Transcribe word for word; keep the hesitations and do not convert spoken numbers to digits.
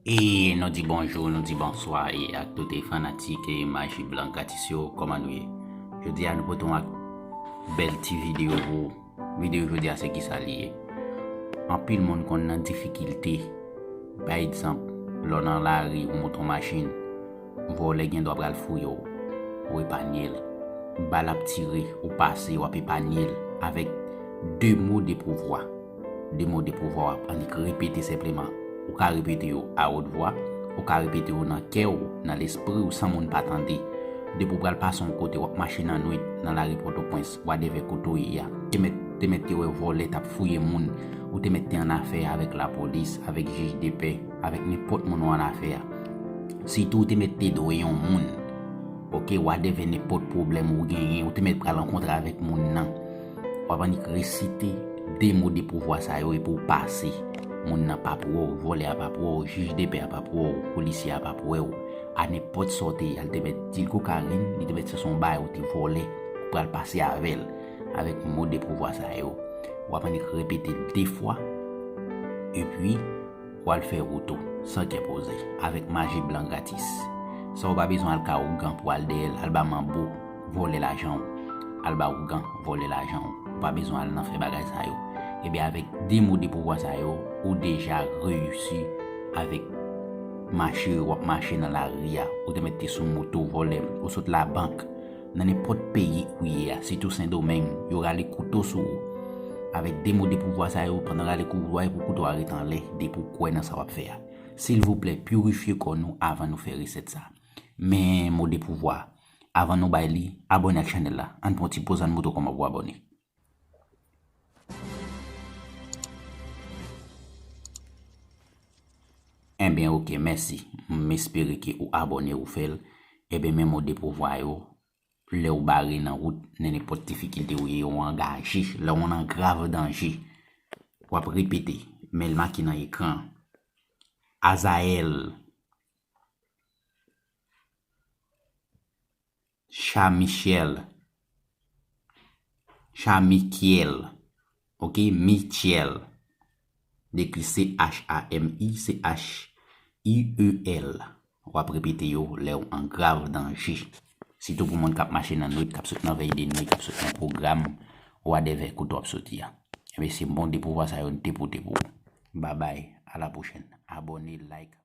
E nou di bonjou, nou di bonswa e ak tout e fanatik e Maji Blan Gratis yo, kòman nou ye? Jodi a nou pote yon ak bèl ti videyo pou ou. Videyo jodi a se kisa li ye? Anpil moun konn nan difikilte. Pa egzanp, lè w nan lari ou monte yon machin, vòlè gen dwa pral fouye w, ou epanye l. Bal ap tire, ou pase, w ap epanye l avèk de mo de pouvwa. De mo de pouvwa w ap annik repete senpleman. Ou ka repete yo a wot vwa, ou ka repete yo nan kè w, nan lespri w, san moun pa tande. Depi w pral pase yon kote, w ap mache nan nwit, nan lari Pòtoprens, wadèvè kote w ye a. Te mèt, te mèt te wè vòlè t ap fouye moun, ou te mèt te annafè avèk lapolis, avèk jij de pè, avèk nenpòt moun ou annafè a. Sitou ou te mèt te dwe yon moun, oke, wadèvè nenpòt pwoblèm ou genyen, ou te mèt pral rankontre avèk moun nan. W ap annik resite de mo de pouvwa sa yo epi w pase. Moun nan p ap wè w, vòlè a p ap wè w, jij de pè a p ap wè w, polisye a p ap wè w. A nenpòt sa w te ye a, li te mèt di l kokayin, li te mèt chèche yon bagay ou te vòlè, ou pral pase avè l, avèk mo de pouvwa sa yo. W ap annik repete l de fwa, epi w al fè wout ou, san kè poze, avèk Maji Blan Gratis. Sa w pa bezwen al ka ougan pou al dèyè l, al ba manbo, vòlè lajan w, al ba ougan, vòlè lajan w. Ou pa bezwen al nan fè bagay sa yo. Ebyen, avèk de mo de pouvwa sa yo, ou deja reyisi avèk mache w ap mache nan lari a. Ou te mèt te sou moto, vòlè, ou sot labank, nan nenpòt peyi ou ye a, sitou Sendomeng, yo rale kouto sou ou. Avèk de mo de pouvwa sa yo, pandan w rale kouto a, epi kouto a ret anlè, depi w kwè nan sa w ap fè a. Silvouplè, pirifye kò nou avan nou fè resèt sa. Men mo de pouvwa. Avan nou bay li, abòne ak chanèl la. Ann pran yon ti poz, ann montre w kòman pou abòne. Enben, oke, mèsi. M espere ke ou abòne, ou fè l. Enben, men mo de pouvwa yo, lè w bare nan wout, nan nenpòt difikilte ou ye, ou angaje, lè w nan grav danje, w ap repete, men l make nan ekran. Azayèl, Chamichèl, Chamikyèl, oke, Michèl. Dekri C H A M I, C H I E L. W ap repete yo lè w an grav danje. Sitou pou moun k ap mache nan nwit, k ap sot nan vèy de nwi, k ap sot nan pwogram, wadèvè kote w ap soti a. Enben, se mo de pouvwa sa yo n te pote pou ou. Babay, a la pwochèn. Abòne, like,